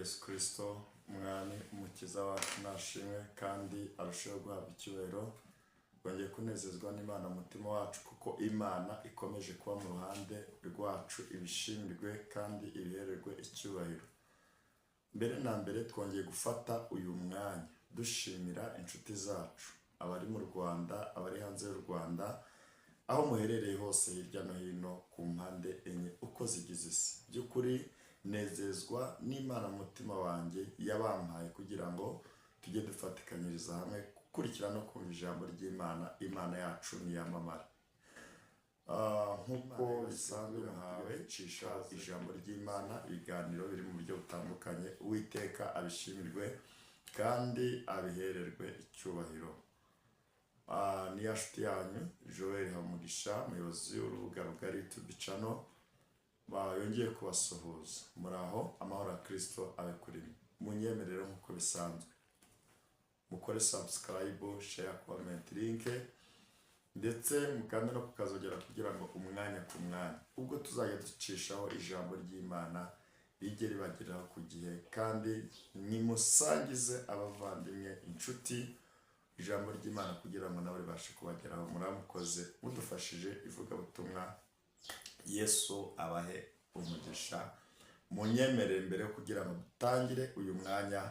Yesu Kirisito Umwami Umukiza wacu nashimwe kandi arusheho guhabwa icyubahiro. Twongeye kunezezwa n'Imana mu mutima wacu, kuko Imana ikomeje kuba mu ruhande rwacu, ibishimirwe kandi ibihererwe icyubahiro. Mbere na mbere twongeye gufata uyu mwanya dushimira inshuti zacu, abari mu Rwanda, abari hanze y'u Rwanda, aho muherereye hose hirya no hino ku mpande enye uko zigize isi. By'ukuri nezezwa n'Imana mu mutima wanjye yabampaye kugira ngo tujye dufatikanyiriza hamwe gukurikira no kumva ijambo ry'Imana. Imana yacu niyamamara. Nk'uko bisanzwe muhawe cisha ijambo ry'Imana, ibiganiro biri mu buryo butandukanye. Uwiteka abishimirwe kandi abihererwe icyubahiro. Ni ya nshuti yanyu Joel Hamugisha, umuyobozi w'urubuga rugari YouTube channel, yongeye kubasuhuza. Muri aho, amahoro ya Kirisito abe kuri mwe. Munyemerere nk'uko bisanzwe mukore subscribe, share, comment, link, ndetse mukande no kukazogera kugira ngo umwanya ku mwanya ubwo tuzajya ducishaho ijambo ry'Imana rijye ribageraho ku gihe. Kandi nimusangize abavandimwe, inshuti ijambo ry'Imana kugira ngo nabo ribashe kubageraho. Muramukoze mudufashije ivugabutumwa. Yesu abahe umugisha. Munyemerere mbere yo kugira ngo dutangire uyu mwanya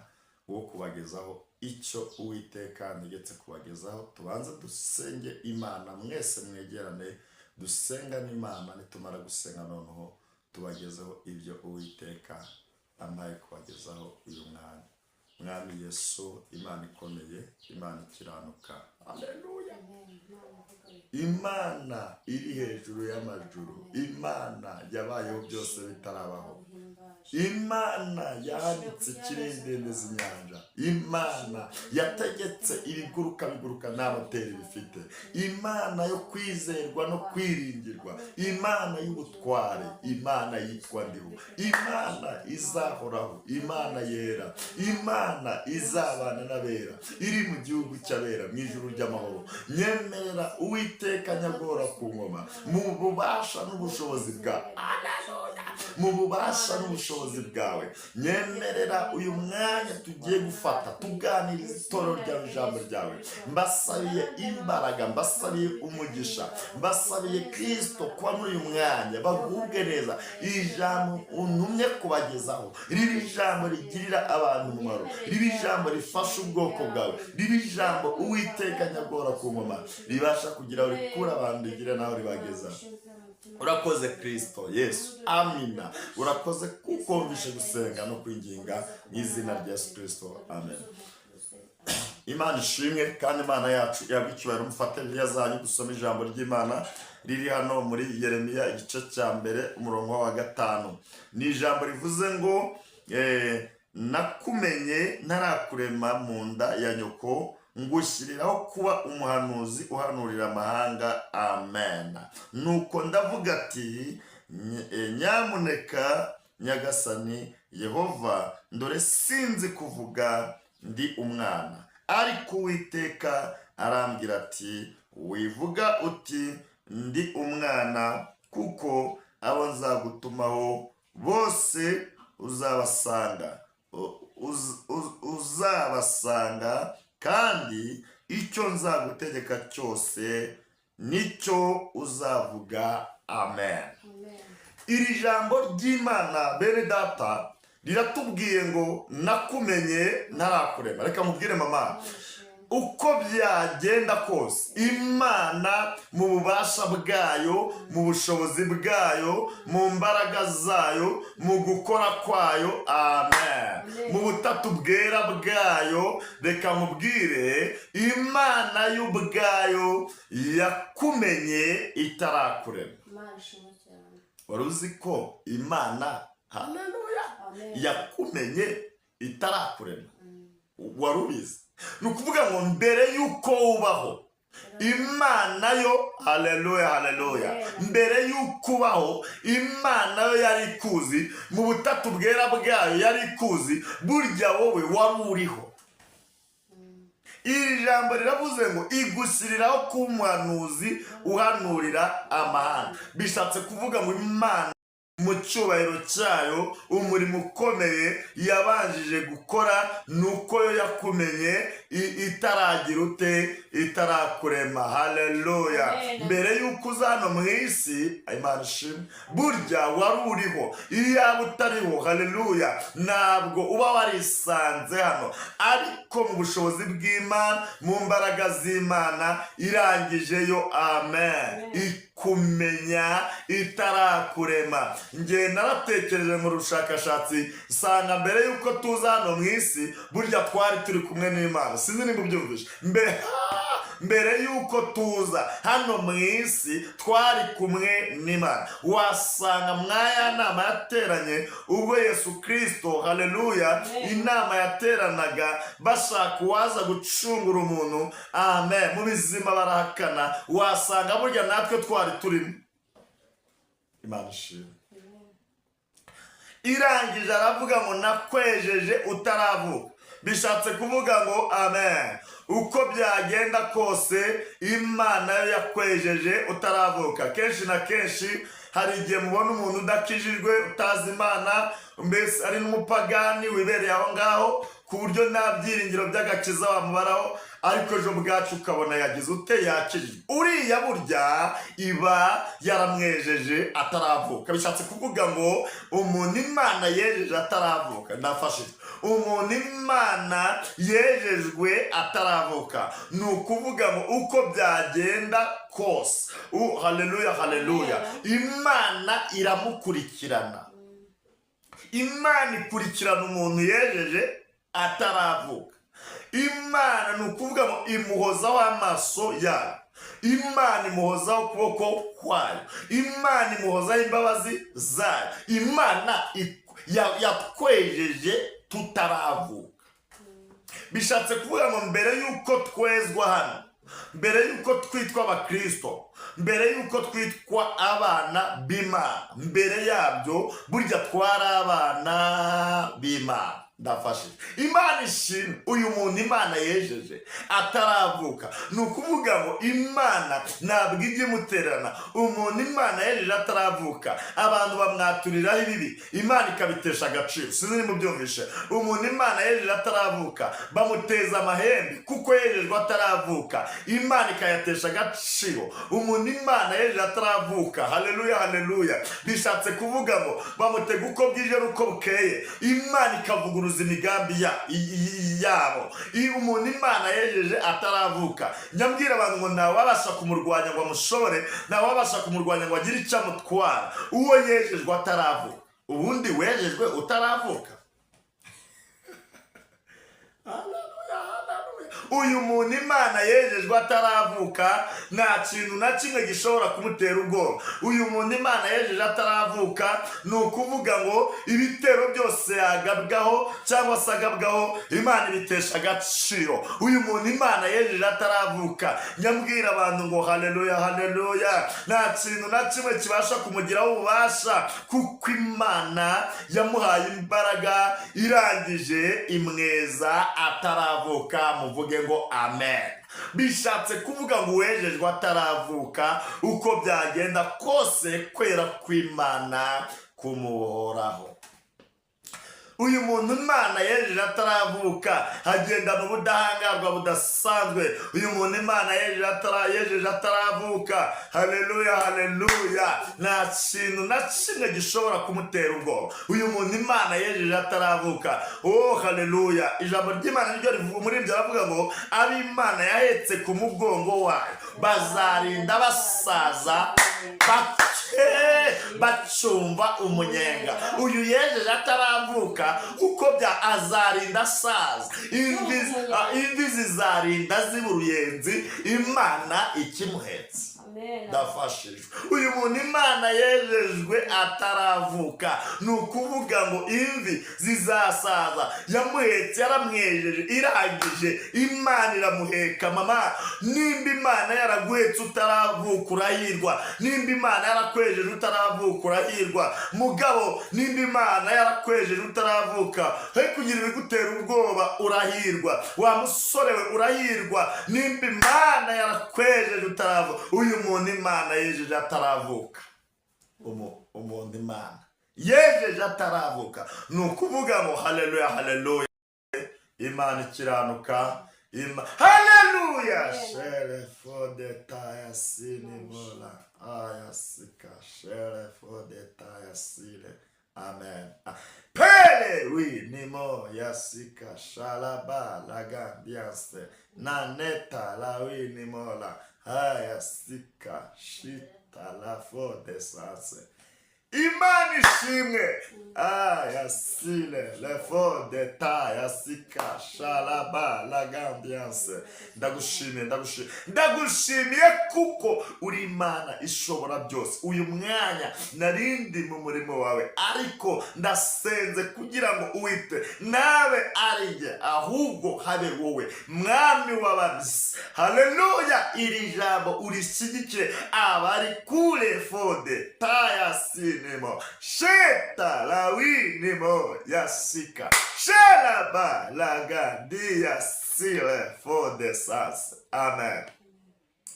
wo kubagezaho icyo Uwiteka ntegetse kubagezaho, tubanze dusenge Imana. Mwese mwegerane dusengane Imana. Nitumara gusenga, noneho tubagezeho ibyo Uwiteka ampaye kubagezaho uyu mwanya. Mwami Yesu, Imana ikomeye, Imana ikiranuka, aleluya! Imana iri hejuru y'amajuru, Imana yabayeho byose bitarabaho, Imana yahanitse ikirere idendeza inyanja, Imana yategetse ibiguruka biguruka nta moteri bifite, Imana yo kwizerwa no kwiringirwa, Imana y'ubutware, Imana yitwa Ndiho, Imana izahoraho, Imana yera, Imana izabana n'abera, iri mu gihugu cy'abera, mu ijuru ry'amahoro, nyemerera Uwiteka nyagora ku ngoma, mu bubasha n'ubushobozi bwa mu bubasha n'ubushobozi bwawe, nyemerera uyu mwanya tugiye gufata tuganiriza itorero ryawe ijambo ryawe. Mbasabiye imbaraga, mbasabiye umugisha, mbasabiye Kirisito kuba muri uyu mwanya, bagubwe neza. Ijambo untumye kubagezaho ribe ijambo rigirira abantu umumaro, ribe ijambo rifasha ubwoko bwawe, ribe ijambo, Uwiteka nyagora ku ngoma, ribasha kugira aho rikura abantu, rigire n'aho ribageza. Urakoze Kirisito Yesu, amina. Urakoze kuko wumvishe gusenga no kwinginga, mu izina rya Yesu Kirisito, amen. Imana ishimwe kandi Imana yacu ihabwe icyubahiro. Mufate Bibiliya zanyu dusome ijambo ry'Imana riri hano muri Yeremiya igice cya 1, umurongo wa 5. Ni ijambo rivuze ngo "Nakumenye ntarakurema mu nda ya nyoko, ngushyiriraho kuba umuhanuzi uhanurira amahanga." Amen. Nuko ndavuga ati: "Nyamuneka Nyagasani Yehova, ndore sinzi kuvuga, ndi umwana." Ariko Uwiteka arambwira ati: "Wivuga uti 'Ndi umwana,' kuko abo nzagutumaho bose uzabasanga, kandi icyo nzagutegeka cyose nicyo uzavuga." Amen. Amen. Iri jambo ry'Imana, bene data, riratubwiye ngo "Nakumenye ntarakurema." Reka mubwire mama, uko byagenda kose, Imana mu bubasha bwayo, mu bushobozi bwayo, mu mbaraga zayo, mu gukora kwayo, amen, mu butatu bwera bwayo, reka mubwire, Imana y'ubwayo yakumenye itarakurema. Imana ishimwe cyane. Wari uzi ko Imana, haleluya, Amen. yakumenye itarakurema? Wari ubizi? Ni ukuvuga ngo mbere y'uko ubaho, Imana yo, haleluya, haleluya, mbere y'uko ubaho, Imana yo yari ikuzi. Mu butatu bwera bwayo yari ikuzi. Burya wowe wari uriho. Iri jambo riravuze ngo igushyiriraho kuba umuhanuzi uhanurira amahanga. Bishatse kuvuga ngo Imana Mu cyubahiro cyayo, umurimo ukomeye yabanjije gukora ni uko yo yakumenye itaragira ute? Itarakurema. Haleluya! Amen. Mbere y'uko uza hano mu isi, Imana ishimwe, burya wari uriho. Iyo yaba utariho, haleluya, ntabwo uba warisanze hano. Ariko mu bushobozi bw'Imana, mu mbaraga z'Imana, irangijeyo, amen, ikumenya itarakurema. Nge naratekereje mu bushakashatsi, nsanga mbere y'uko tuza hano mu isi, burya twari turi kumwe n'Imana. Sinzi niba ubyumvise. Mbere y'uko tuza hano mu isi, twari kumwe n'Imana. Wasanga mwaya nama yateranye ubwo Yesu Kirisito, haleluya, inama yateranaga bashaka uwaza gucungura umuntu, amen, mu bizima barahakana. Wasanga burya natwe twari turimo. Imana ishimwe. Irangije aravuga ngo: "Nakwejeje utaravuka." Bishatse kuvuga ngo, amen, uko byagenda kose, Imana yo yakwejeje utaravuka. Kenshi na kenshi hari igihe mubona umuntu udakijijwe, utazi Imana, mbese ari n'umupagani wibereye aho ngaho, ku buryo nta byiringiro by'agakiza wamubaraho, ariko ejo bwacu ukabona yagize ute? Yakijijwe. Uriya burya iba yaramwejeje ataravuka. Bishatse kuvuga ngo umuntu Imana yejeje ataravuka, ndafashijwe, umuntu Imana yejejwe ataravuka, ni ukuvuga ngo uko byagenda kose, haleluya, haleluya, Imana iramukurikirana. Imana ikurikirana umuntu yejeje ataravuka. Imana, ni ukuvuga ngo imuhozaho amaso yayo, Imana imuhozaho ukuboko kwayo, Imana imuhozaho imbabazi zayo. Imana yatwejeje tutaravuka. Bishatse kuvuga ngo mbere y'uko twezwa hano, mbere y'uko twitwa Abakristo, mbere y'uko twitwa abana b'Imana, mbere yabyo burya twari abana b'Imana. Ndafashije. Imana ishimwe. Uyu muntu Imana yejeje ataravuka, ni ukuvuga ngo Imana ntabwo ijya imutererana. Umuntu Imana yejeje ataravuka, abantu bamwaturiraho ibibi, Imana ikabitesha agaciro. Sinzi niba ubyumvishe. Umuntu Imana yejeje ataravuka, bamuteza amahembe kuko yejejwe ataravuka, Imana ikayatesha agaciro. Umuntu Imana yejeje ataravuka, haleluya, haleluya, bishatse kuvuga ngo bamutega uko bwije n'uko bukeye, Imana ikavuguruza imigambi yabo. Iyo umuntu Imana yejeje ataravuka, nyabwira abantu ngo ntawabasha kumurwanya ngo amushobore, ntawabasha kumurwanya ngo agire icyo amutwara. Uwo yejejwe ataravuka, ubundi wejejwe utaravuka. Haleluya, haleluya. Uyu muntu Imana yejejwe ataravuka, nta kintu na kimwe gishobora kumutera ubwoba. Uyu muntu Imana yejeje ataravuka, ni ukuvuga ngo ibitero byose yagabwaho cyangwa se agabwaho, Imana ibitesha agaciro. Uyu muntu Imana yejeje ataravuka, nyabwira abantu ngo haleluya, haleluya, nta kintu na kimwe kibasha kumugiraho ububasha, kuko Imana yamuhaye imbaraga, irangije imweza ataravuka. Muvuge ngo amen. Bishatse kuvuga ngo uwejejwe ataravuka, uko byagenda kose, kwera kw'Imana kumuhoraho. Uyu muntu Imana yejeje ataravuka agendana ubudahangarwa budasanzwe. Uyu muntu Imana yejeje ataravuka, haleluya, haleluya, nta kintu na kimwe gishobora kumutera ubwoba. Uyu muntu Imana yejeje ataravuka, oh haleluya, ijambo ry'Imana niryo rivuga muri ibyo, aravuga ngo ab'Imana yahetse ku mugongo wayo bazarinda basaza bake bacumba umunyenga. Uyu yejeje ataravuka, kuko bya azarinda asaza, imvi zizarinda ziba uruyenzi, Imana ikimuhetse. Amen. Ndafashijwe. Uyu muntu Imana yejejwe ataravuka, ni ukuvuga ngo imvi zizasaza, yamuhetse, yaramwejeje, irangije Imana iramuheka. Mama, nimba Imana yaraguhetse utaravuka, urahirwa. Nimba Imana yarakwejeje utaravuka, urahirwa. Mugabo, nimba Imana yarakwejeje utaravuka, he kugira ibigutera ubwoba, urahirwa. Wa musore we, urahirwa nimba Imana yarakwejeje utaravuka. Uyu muntu Imana yejeje ataravuka, umuntu Imana Yejeje ataravuka. Ni ukuvuga ngo haleluya, haleluya, Imana ikiranuka. Haleluya. Sherefodetayasini ayasika sherefodetayasile. Amen. Pele wi nimo yasika shalaba lagandianse naneta lawi nimola ayasika shita lafodesase. Imana ishimwe. Ayasile lefo deta yasika shalaba lagambianse. Ndagushimiye, ndagushimiye, ndagushimiye kuko uri Imana ishobora byose. Uyu mwanya narindi mu murimo wawe, ariko ndasenze kugira ngo uwite nawe ari njye, ahubwo habe wowe, Mwami w'ababisi. Haleluya. Iri jambo urishyigikire abari kure fode tayasinemo sheta lawinimo yasika shelaba lagandiya sile fode sase. Amen,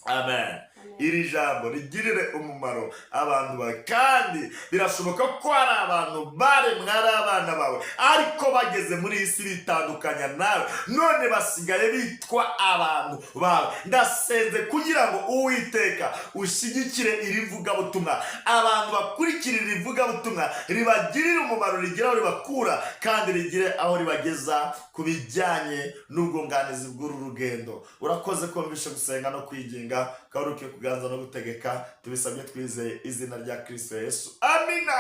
amen. Iri jambo rigirire umumaro abantu bawe, kandi birashoboka ko hari abantu baremwe ari abana bawe, ariko bageze muri iyi si bitandukanya nawe, none basigaye bitwa abantu bawe. Ndasenze kugira ngo, Uwiteka, ushyigikire iri vugabutumwa, abantu bakurikira iri vugabutumwa ribagirire umumaro, rigire aho ribakura kandi rigire aho ribageza ku bijyanye n'ubwunganizi bw'uru rugendo. Urakoze kumvisha gusenga no kwiginga, ukaba ukwiye kuganza no gutegeka. Tubisabye twizeye izina rya Kristo Yesu. Amina.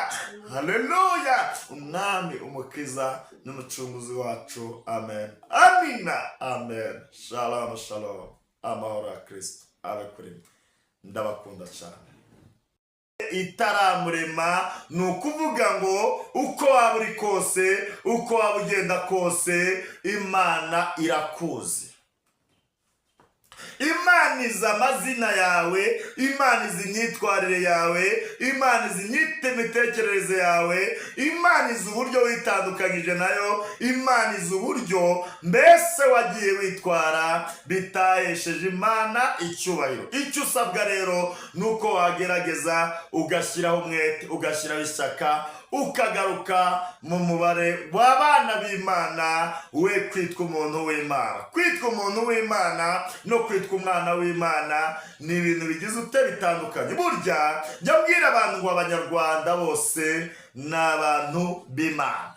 Haleluya. Umwami, Umukiza n'Umucunguzi wacu. Amen, amina, amen. Shalom, shalom. Amahoro ya Kristo abe kuri mwe. Ndabakunda cyane. Itaramurema, ni ukuvuga ngo uko waba uri kose, uko waba ugenda kose, Imana irakuzi. Imana izi amazina yawe, Imana izi imyitwarire yawe, Imana izi imitekerereze yawe, Imana izi uburyo witandukanyije nayo, Imana izi uburyo mbese wagiye witwara bitahesheje Imana icyubahiro. Icyo usabwa rero ni uko wagerageza ugashyiraho umwete, ugashyiraho ishyaka, ukagaruka mu mubare w'abana b'Imana, we kwitwa umuntu w'Imana. Kwitwa umuntu w'Imana no kwitwa umwana w'Imana ni ibintu bigize ute? Bitandukanye. Burya njya mbwira abantu ngo Abanyarwanda bose ni abantu b'Imana,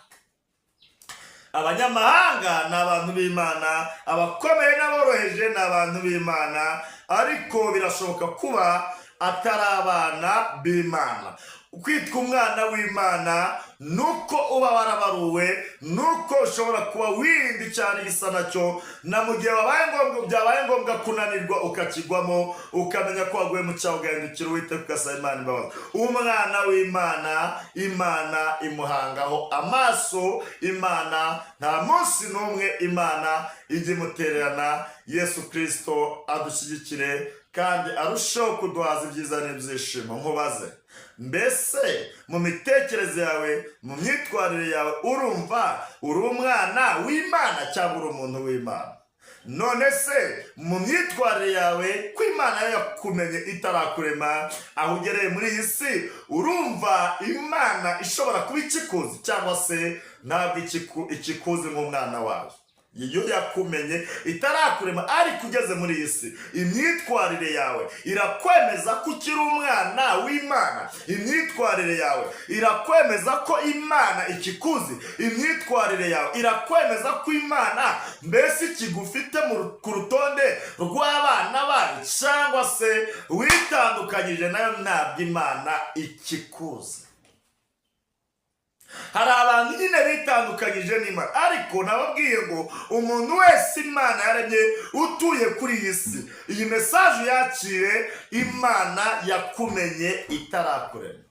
abanyamahanga ni abantu b'Imana, abakomeye n'aboroheje ni abantu b'Imana, ariko birashoboka kuba atari abana b'Imana. Kwitwa umwana w'Imana nuko uba warabaruwe, nuko ushobora kuba wirinda icyaha gisa nacyo, na mu gihe wabaye ngombwa, byabaye ngombwa kunanirwa ukakigwamo, ukamenya ko waguye mu cyaha, ugahindukira Uwiteka, ugasaba Imana imbabazi. Umwana w'Imana, Imana imuhangaho amaso. Imana nta munsi n'umwe Imana ijya imutererana. Yesu Kirisito adushyigikire kandi arusheho kuduhaza ibyiza n'ibyishimo. Nkubaze, mbese mu mitekerereze yawe, mu myitwarire yawe, urumva uri umwana w'Imana cyangwa uri umuntu w'Imana? None se mu myitwarire yawe, ko Imana yo yakumenye itarakurema, aho ugereye muri iyi si, urumva Imana ishobora kuba ikikuzi cyangwa se ntabwo ikikuzi nk'umwana wawe? Iyo yakumenye itarakurema, ariko ugeze muri iyi si, imyitwarire yawe irakwemeza ko ukiri umwana w'Imana? Imyitwarire yawe irakwemeza ko Imana ikikuzi? Imyitwarire yawe irakwemeza ko Imana mbese ikigufite ku rutonde rw'abana bayo, cyangwa se witandukanyije nayo, ntabwo Imana ikikuzi? Hari abantu nyine bitandukanyije n'Imana, ariko nababwiye ngo umuntu wese Imana yaremye utuye kuri iyi si, iyi message yakire: Imana yakumenye itarakurema,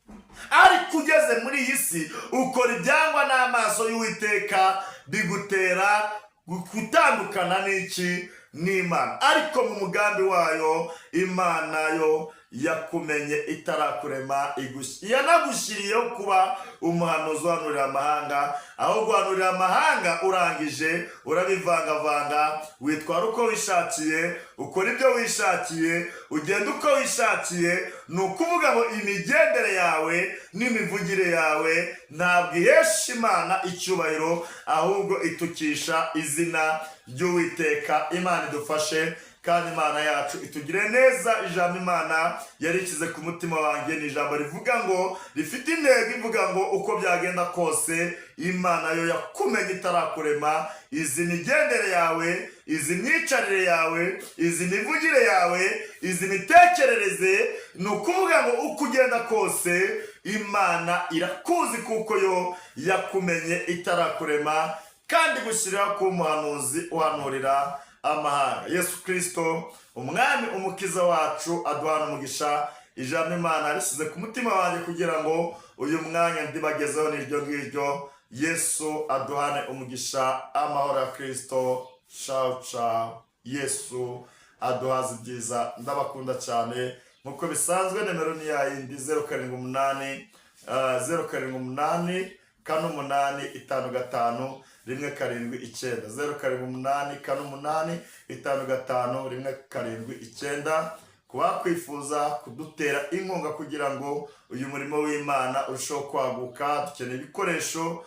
ariko ugeze muri iyi si ukora ibyangwa n'amaso y'Uwiteka, bigutera gutandukana n'iki? N'Imana. Ariko mu mugambi wayo, Imana yo Yakumenye itarakurema, yanagushyiriyeho kuba umuhanuzi uhanurira amahanga. Aho guhanurira amahanga, urangije urabivangavanga, witwara uko wishakiye, ukora ibyo wishakiye, ugenda uko wishakiye. Ni ukuvuga ngo imigendere yawe n'imivugire yawe ntabwo ihesha Imana icyubahiro, ahubwo itukisha izina ry'Uwiteka. Imana idufashe kandi Imana yacu itugire neza. Ijambo Imana yarishyize ku mutima wanjye ni ijambo rivuga ngo, rifite intego ivuga ngo: uko byagenda kose, Imana yo yakumenye itarakurema, izi migendere yawe, izi myicarire yawe, izi mivugire yawe, izi mitekerereze. Ni ukuvuga ngo uko ugenda kose, Imana irakuzi, kuko yo yakumenye itarakurema kandi gushyiriraho kuba umuhanuzi uhanurira amahanga. Yesu Kirisito, Umwami Umukiza wacu, aduhana umugisha. Ijambo Imana rishyize ku mutima wanjye kugira ngo uyu mwanya ndibagezeho n'iryo ngiryo. Yesu aduhane umugisha. Amahoro ya Kirisito. Ciao ciao. Yesu aduhaze ibyiza. Ndabakunda cyane. Nk'uko bisanzwe, nimero ni yayindi: 078, 078 4 8 5 5 1 7 9, 078 4 8 5 5 1 7 9. Kuba kwifuza kudutera inkunga kugira ngo uyu murimo w'Imana urusheho kwaguka, dukeneye ibikoresho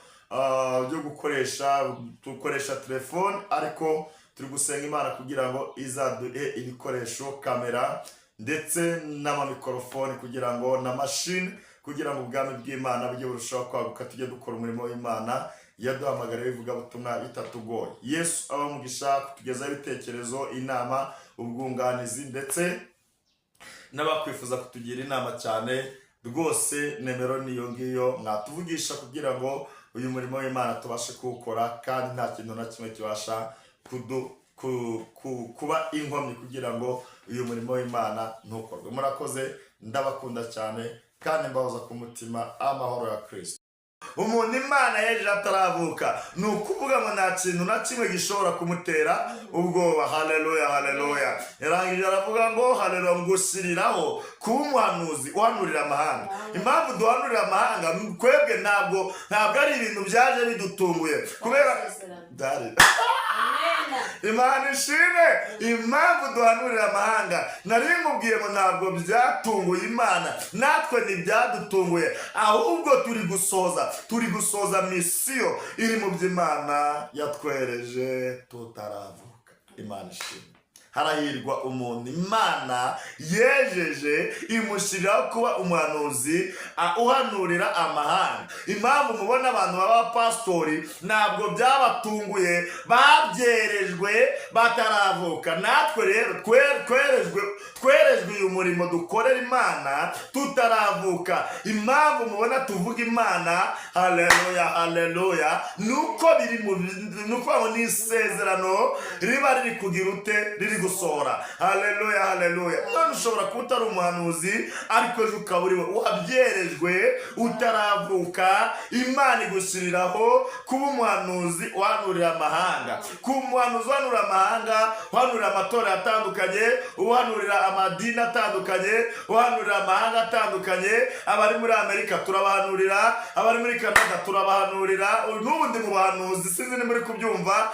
byo gukoresha. Dukoresha telefone, ariko turi gusenga Imana kugira ngo izaduhe ibikoresho, kamera ndetse n'amamikorofone kugira ngo na mashini, kugira ngo ubwami bw'Imana bujye burushaho kwaguka, tujye dukora umurimo w'Imana yaduhamagariye w'ivugabutumwa bitatugoye. Yesu abamugisha kutugezaho ibitekerezo, inama, ubwunganizi, ndetse n'abakwifuza kutugira inama cyane rwose, nimero niyo ngiyo, mwatuvugisha kugira ngo uyu murimo w'Imana tubashe kuwukora kandi nta kintu na kimwe kibasha kuba inkomyi kugira ngo uyu murimo w'Imana ntukorwe. Murakoze, ndabakunda cyane kandi mbahoza ku mutima. Amahoro ya Kirisito. Umuntu Imana yejeje ataravuka, ni ukuvuga ngo nta kintu na kimwe gishobora kumutera ubwoba. Haleluya, haleluya. Yarangije aravuga ngo: haleluya, ngushyiriraho kuba umuhanuzi uhanurira amahanga. Impamvu duhanurira amahanga twebwe, ntabwo ari ibintu byaje bidutunguye kubera Isezerano. Dari. Amen. Imana ishimwe. Impamvu duhanurira amahanga, nari nkubwiye ngo ntabwo byatunguye Imana, natwe ntibyadutunguye, ahubwo turi gusoza misiyo iri mu by'Imana yatwereje tutaravuka. Imana ishimwe. Harahirwa umuntu Imana yejeje, imushyiriraho kuba umuhanuzi uhanurira amahanga. Impamvu mubona abantu baba pasitori, ntabwo byabatunguye, babyerejwe bataravuka. Natwe rero twerejwe uyu murimo dukorera Imana tutaravuka. Impamvu mubona tuvuga Imana, haleluya, haleluya, nuko biri mu, ni ukuvuga ngo ni isezerano riba riri kugira ute? Riri gusohora. Haleluya, haleluya. None ushobora kuba utari umuhanuzi, ariko ejo ukaba uri we. Wabyerejwe utaravuka, Imana igushyiriraho kuba umuhanuzi uhanurira amahanga, kuba umuhanuzi uhanurira amahanga, uhanurira amatorero atandukanye, uhanurira amadini atandukanye, uhanurira amahanga atandukanye. Abari muri Amerika turabahanurira, abari muri Canada turabahanurira. N'ubu ndi mu bahanuzi, sinzi ni muri kubyumva.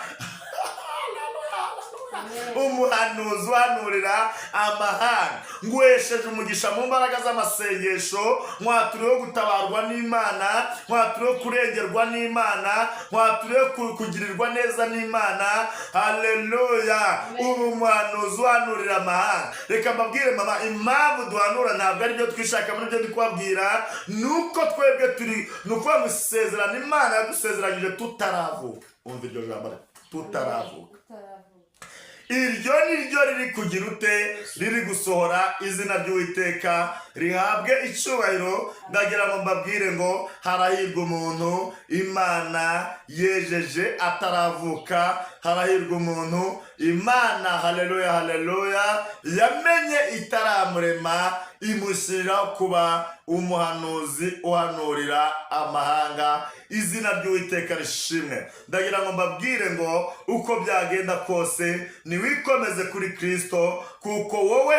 Umuhanuzi uhanurira amahanga. Nguhesheje umugisha mu mbaraga z'amasengesho, nkwaturiyeho gutabarwa n'Imana, nkwaturiyeho kurengerwa n'Imana, nkwaturiyeho kugirirwa neza n'Imana. Haleluya. Ubu umuhanuzi uhanurira amahanga. Reka mbabwire mama, impamvu duhanura ntabwo ari byo twishaka muri byo ndi kubabwira, ni uko twebwe turi, ni ukuvuga ngo isezerano Imana yadusezeranyije tutaravuka. Umva iryo jambo: tutaravuka. Utaravuka. Iryo ni ryo riri kugira ute? Riri gusohora. Izina ry'Uwiteka rihabwe icyubahiro. Ndagira ngo mbabwire ngo harahirwa umuntu Imana yejeje ataravuka, harahirwa umuntu Imana, haleluya, haleluya, yamenye itaramurema, imushyiriraho kuba Umuhanuzi uhanurira amahanga. Izina ry'Uwiteka rishimwe. Ndagira ngo mbabwire ngo uko byagenda kose, niwikomeze kuri Kirisito, kuko wowe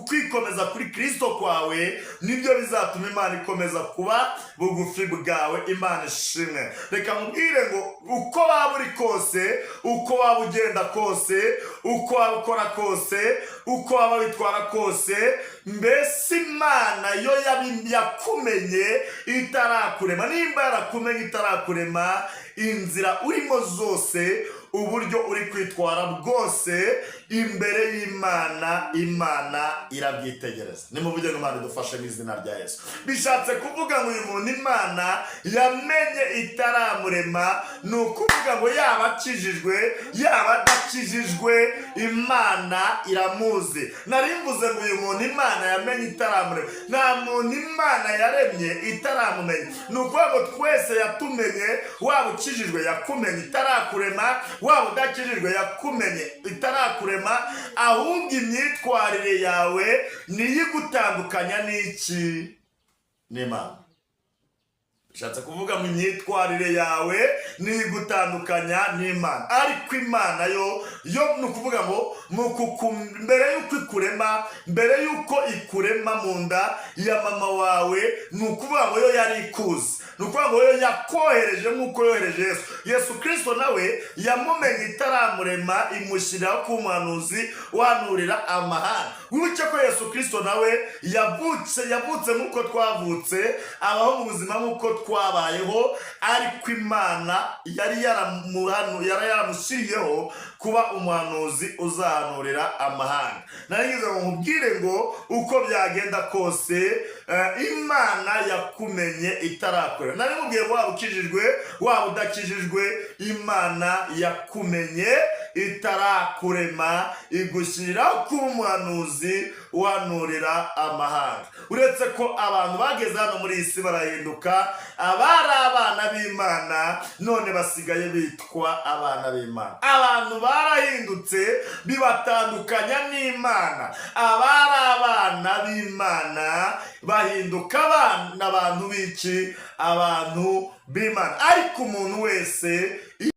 kwikomeza kuri Kirisito kwawe nibyo bizatuma Imana ikomeza kuba bugufi bwawe. Imana ishimwe. Reka mubwire ngo uko waba uri kose, uko waba ugenda kose, uko waba ukora kose, uko waba witwara kose, mbese Imana yo yakumenye itarakurema. Nimba yarakumenye itarakurema, inzira urimo zose, uburyo uri kwitwara bwose imbere y'Imana, Imana irabyitegereza. Nimuvuge ngo Imana idufashe mu izina rya Yesu. Bishatse kuvuga ngo uyu muntu Imana yamenye itaramurema, ni ukuvuga ngo yaba akijijwe, yaba adakijijwe, Imana iramuzi. Nari mvuze ngo uyu muntu Imana yamenye itaramurema. Nta muntu Imana yaremye itaramumenya. Ni ukuvuga ngo twese yatumenye. Waba ukijijwe, yakumenye itarakurema. Waba udakijijwe, yakumenye itarakurema. Ahubwo imyitwarire yawe niyo igutandukanya n'iki? N'Imana. Bishatse kuvuga mu myitwarire yawe niyo igutandukanya n'Imana. Ariko Imana yo ni ukuvuga ngo mbere y'uko ikurema, mbere y'uko ikurema mu nda ya mama wawe, ni ukuvuga ngo yo yari ikuzi. Ni ukuvuga ngo yo yakohereje nk'uko yohereje Yesu. Yesu Kirisito nawe yamumenye itaramurema, imushyiriraho kuba umuhanuzi uhanurira amahanga. Wibuke ko Yesu Kirisito nawe yavutse nk'uko twavutse, abaho mu buzima nk'uko twabayeho, ariko Imana yari yaramushyiriyeho kuba umuhanuzi uzahanurira amahanga. Narigize ngo nkubwire ngo uko byagenda kose, Imana yakumenye itarakurema. Nari mubwiye ngo waba ukijijwe, waba udakijijwe, Imana yakumenye itarakurema, igushyiriraho kuba umuhanuzi uhanurira amahanga. Uretse ko abantu bageze hano muri iyi si barahinduka, abari abana b'Imana none basigaye bitwa abana b'Imana. Abantu barahindutse, bibatandukanya n'Imana. Abari abana b'Imana bahinduka abana, abantu b'iki? Abantu b'Imana. Ariko umuntu wese